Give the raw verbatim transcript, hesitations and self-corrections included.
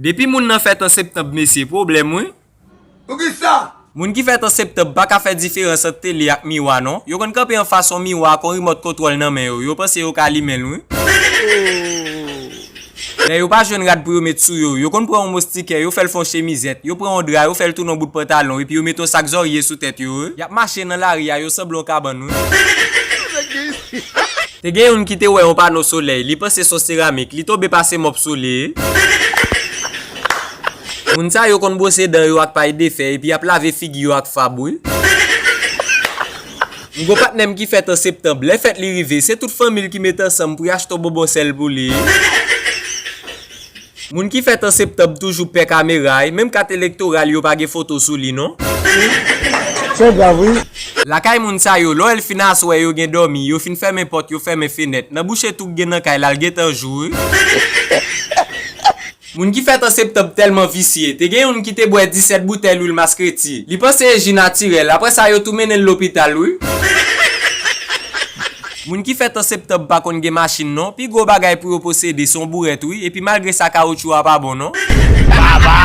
Depi moun nan fèt an septanm, mesye, pwoblèm, wi. Poukisa? Moun ki fèt an septanm pa ka fè diferans ant tele ak miwa, non. Yo konn kanpe anfas yon miwa ak yon rimòt kontwòl nan men yo. Yo panse yo ka limen l, wi. Lè yo pa jwenn rad pou yo met sou yo, yo konn pran yon moustikè, yo fè l fè yon chemizèt, yo pran yon dra, yo fè l tounen yon bout pantalon, epi yo met yon sak zòrye sou tèt yo, wi. Y ap mache nan lari a, yo sanble yon kabann, wi. Te gen youn ki te wè yon pano solèy, li panse se yon seramik, li tonbe pase mòp sou li. Moun sa yo konn bwose dan yo ak pay defè, epi y ap lave figi yo ak fab, wi. M gon patnè m ki fèt an septanm, lè fèt li rive, se tout fanmi l ki met ansanm pou y achte yon bonbon sèl pou li. Moun ki fèt an septanm toujou pè kamera, e menm kat elektoral yo pa gen foto sou li, non. Se grav, wi. Lakay moun sa yo, lè w wè l fin aswè, yo gen dòmi, yo fin fèmen pòt, yo fèmen fenèt. Nan bouche tou k gen nan kay la, l gentan jou, wi. Moun ki fèt an septanm tèlman visye. Te gen youn ki te bwè disèt boutèy lwil maskreti. Li panse e ji natirèl. Apre sa, yo tou mennen l lopital, wi. Moun ki fèt an septanm pa konn gen machin, non. Pi gwo bagay pou yo posede, se yon bourèt, wi. Epi malgre sa, kawotchou a pa bon, non. Baba!